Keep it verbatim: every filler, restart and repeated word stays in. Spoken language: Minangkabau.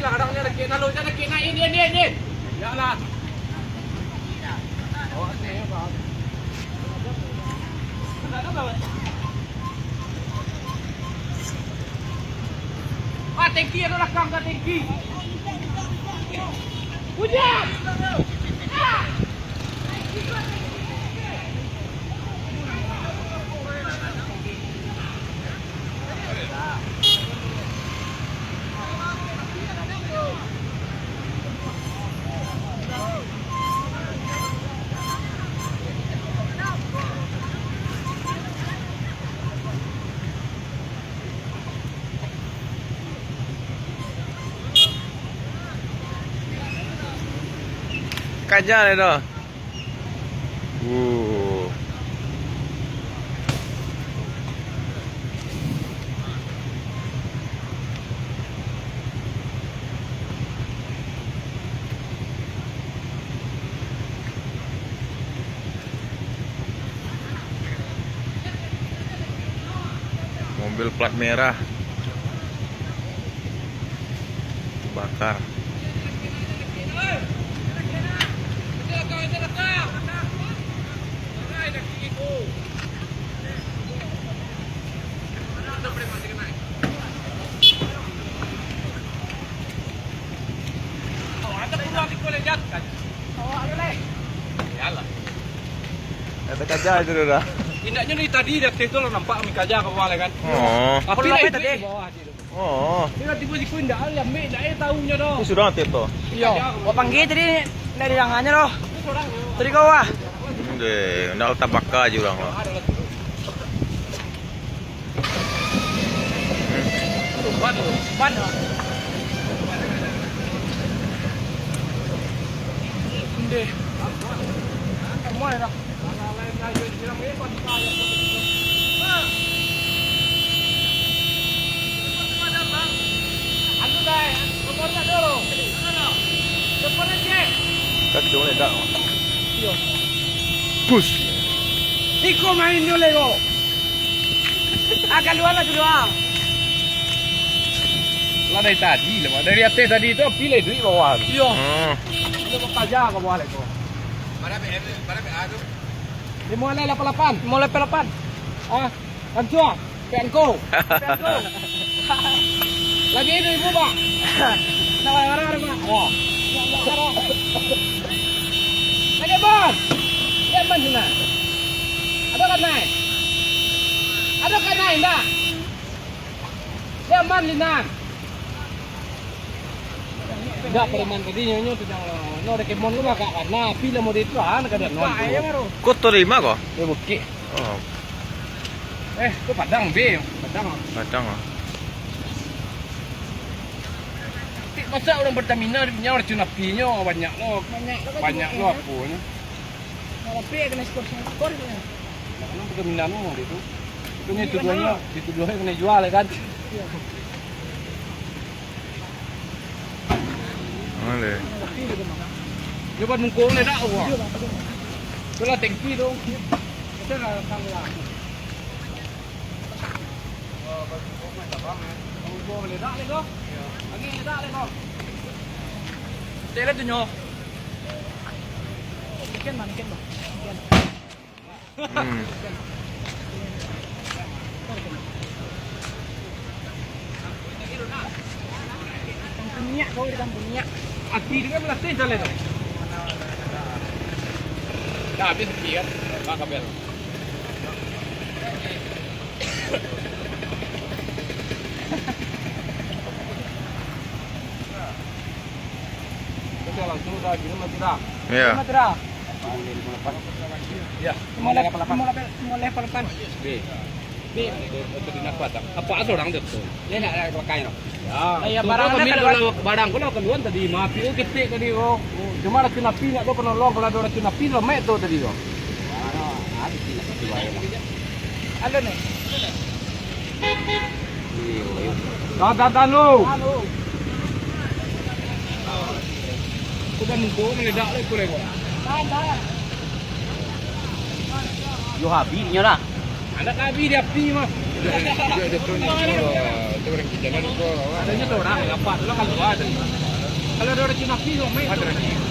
Lah, kadang dia dakek, lalu dia dakek, naik, dia, dia, dia. Yalah. Ah, tangki, ada lakang ka tangki. Hujan! Ah! Kaja lai tu. Uh. Mobil plat merah. Bakar. Ada kaja itu dah. Indaknyo ni tadi di ateh tu lah nampak kami kaja ka bawah lah kan. Oh. Tapi lah itu tadi di bawah. Oh. Tiba-tiba siku indak, ya, ambil, indak, eh, tahunya doh. Itu surang ateh tu. Iyo. Wak panggil tadi, indak didanganyo doh. Tadi kau wah. Ndeh, indak tabaka je urang lah. Ban, ban. Ndeh. Kamu ada. Kaki meledak. Iyo. Bus. Iko main dulu, Lego. Agak luar lah dulu, ah. Lah dari tadi lah, Mak. Dari ateh tadi tu, pilih duit bawah. Iyo. Hmm. Dia mau kaja ka bawah, Lego. Mana B M, mana B A tu? Dia mulai lapan lapan. Mulai lapan lapan. Ah, langsung. Pianko. Pianko. Lagi ini ibu, Pak. Nak marah-marah, Pak. Oh. Lagi, Bos. Dia man sini. Ada kan naik? Ada kan naik, ndak? Dia man sini. Ndak, preman tadi nyo, nyo tu nyo, no, ada kemon tu agak karena api lah mau dituan, kada no. Kau terima kau? Dia bukit. Oh. Eh, tu Padang, be. Padang. Padang, ah. Tik, masa urang Pertamina di punya racun apinyo banyak lo. Banyak lo, banyak lo aponyo. Kalau api kena skor, skor tu. Nak kena Pertamina no, dia tu. Itu nyo tuduahnyo, dituduahnyo kena jual, kan? Iyo. Boleh. Dia buat mungkung ni dak, wah. Itulah tangki tu. Itu lah kami lah. Mungkung ni dak, ni, kau. Angin ni dak, ni, kau. Dia lah tu nyo. Ikan, Bang, ikan, Bang. Ikan. Hmm. Minyak kau, ikan minyak. Ati dengan melatih jalan tu. Dah habis ati kan? Bang Kabel. Kita langsung dah gini mati dah. Iya. Mati dah. Iya. Lima lapan lapan. Lima lapan lapan. Oke. Oke. Oke, itu dinak kuat, tak? Apa asal orang tu? Dia nak ada pakai, no? Ya. Iya, tu barang kau kan kami ada kalau barang kau lah keluar tadi, mapi tu ketik tadi kau. Cuma racun api nak tu penolong, kalau ada racun api, lemek tu tadi kau. Ada ni. Dah, dah, dah lu. Sudah nunggu meledak lah, kurang. Yo habis nyo lah. Anak habis dia api mah. Dia, dia, dia, dia, dia, Orang kita nak lupa. Adanya tu orang, apa tu lah kalau ada. Kalau ada orang Cina pi, orang main tu.